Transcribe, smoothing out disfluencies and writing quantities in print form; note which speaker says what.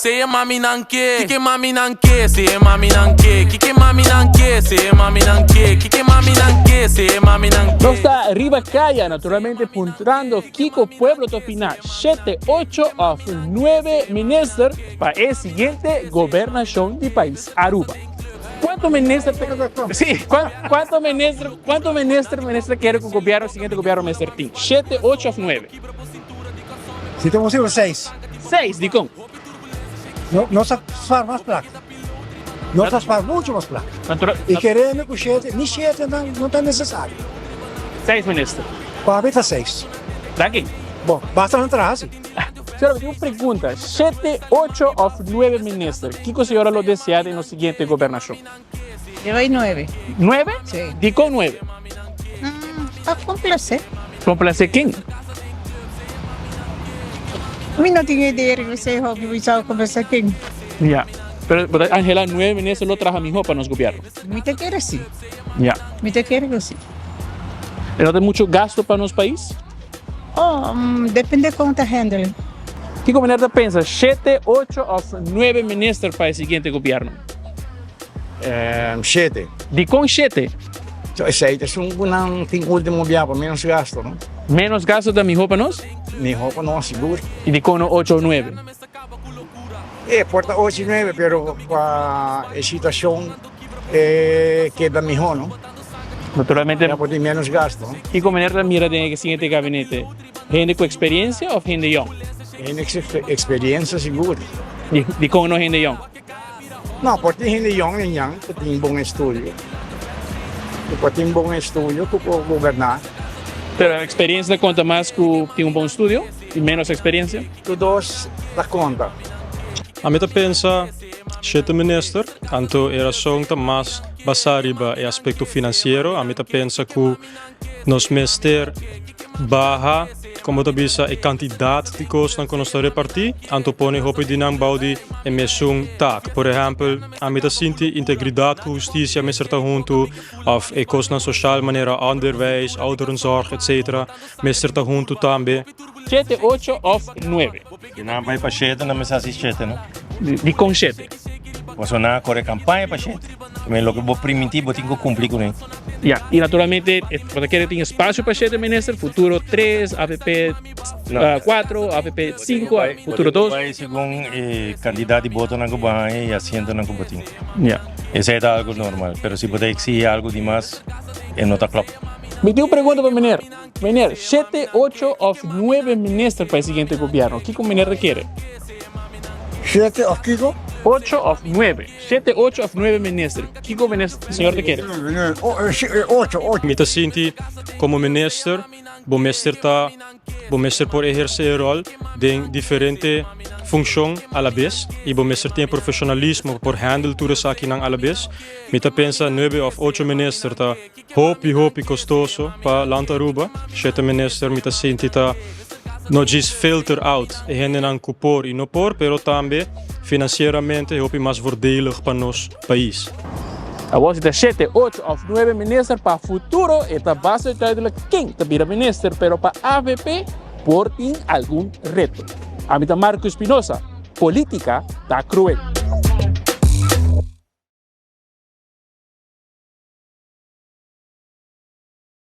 Speaker 1: Si e mami nan ke, kiko e mami nan ke? Si e mami nan ke, kiko e mami nan ke? Si e mami nan ke, kiko e mami nan ke? Si e mami nan ke.
Speaker 2: Nos ta riba kaya naturalmente puntrando kiko pueblo ta opina, shete, ocho of nuebe minister pa e siguiente gobernashon di pais Aruba. Kuantu minister ta si, kuantu minister, kuantu minister minister kere ku gobierno siguiente gobierno mester tin? Shete, ocho of nuebe?
Speaker 3: Si ta posibel seis.
Speaker 2: Seis, dikon?
Speaker 3: No, nos a spaar mas plaka. Nos a spaar mucho mas plaka. I kereme ku shete, ni shete nan no ta nesesario.
Speaker 2: Seis minister.
Speaker 3: Pa mi ta seis.
Speaker 2: Danki.
Speaker 3: Bon, basta nan traha si.
Speaker 2: Señora, mi tin un pregunta. Shete, ocho òf nuebe minister, kiko señora lo desea den nos siguiente gobernashon?
Speaker 4: Yo doy nuebe.
Speaker 2: Nuebe?
Speaker 4: Sí.
Speaker 2: Dikon nuebe?
Speaker 4: Pa complacer.
Speaker 2: Complacer ken?
Speaker 4: Mi no tin idea riba esei hopi, mi sa complacer ken.
Speaker 2: Ya. Pero bo ta anhela nuebe minister lo traha miho pa nos gobierno?
Speaker 4: Mi ta kere si.
Speaker 2: Ya.
Speaker 4: Mi ta kere ku si.
Speaker 2: E no ta mucho gasto pa nos pais?
Speaker 4: Oh, depende kon ta handle.
Speaker 2: Kiko meneer ta pensa, shete, ocho of nuebe minister pa e siguiente gobierno?
Speaker 5: Shete.
Speaker 2: Dikon shete?
Speaker 5: So esei ta esun ku nan tin ultimo bia pa menos gasto, no?
Speaker 2: Menos gasto ta miho pa nos?
Speaker 5: Miho pa nos, sigur.
Speaker 2: I dikon no ocho o nuebe?
Speaker 5: E por ta ocho i nuebe, pero pa e situashon e keda miho, no?
Speaker 2: Naturalmente.
Speaker 5: Ya por tin menos gasto.
Speaker 2: Kiko meneer ta mira den e siguiente gabinete? Hende ku eksperiencia of hende yong?
Speaker 5: Hende ku eksperiencia sigur.
Speaker 2: Dikon no hende yong?
Speaker 5: No, por tin hende yong en yan ku tin bon estudio. Ku por tin bon estudio ku por goberná.
Speaker 2: Pero eksperiencia ta konta mas ku tin un bon studio i menos eksperiencia?
Speaker 5: Tur dos ta konta.
Speaker 6: Ami ta pensa shete minister, anto e rason ta mas basá riba e aspekto finansiero. Ami ta pensa ku nos mester baha, komo ta bisa, e kantidat di kosnan ku nos ta repartí, anto pone hopi di nan bou di e mesun tak. Por ehèmpel, ami ta sinti integridat ku hustisia mester ta huntu, òf e kosnan soshal manera onderwijs, ouderenzorg, etsetera, mester ta huntu tambe.
Speaker 2: Shete, ocho òf nuebe.
Speaker 7: Si nan bai pa shete, nan mester hasi shete, no?
Speaker 2: Dikon shete?
Speaker 7: Pasobra nan a kore kampaña pa shete. Kimen loke bo primintí, bo tin ku kumpli kuné.
Speaker 2: Ya, i naturalmente bo ta kere tin espasio pa shete minister, futuro tres, avp kuatro, avp sinku, futuro dos.
Speaker 7: Bo tin ku bai segun e kantidat di botonan ku bo haña i asientonan ku bo tin.
Speaker 2: Ya.
Speaker 7: Esei ta algu normal, pero si bo ta eksihí algu di mas, e no ta klòp.
Speaker 2: Mi tin un pregunta pa meneer. Meneer, shete, ocho of nuebe minister pa e siguiente gobierno. Kiko meneer ta kere?
Speaker 3: Shete of kiko?
Speaker 2: Ocho of nuebe. Shete, ocho of nuebe minister. Kiko meneer, señor ta kere?
Speaker 3: Ocho, ocho.
Speaker 6: Mi ta sinti como minister bo mester ta bo mester por eherce e rol den diferente funcion a la bes y bo mester tin e profesionalismo pa por handle tur esakinan a la bes. Mi ta pensa nuebe of ocho minister ta Hopi hopi kostoso pa Land Aruba. Shete minister mi ta sinti ta no djis filter out e hendenan ku por i no por, pero tambe finansieramente hopi mas voordelig pa nos pais.
Speaker 2: Awor si ta shete, ocho of nuebe minister pa futuro e ta basta duidelijk ken ta bira minister, pero pa avp por tin algun reto. Ami ta Marco Espinosa, politica ta cruel.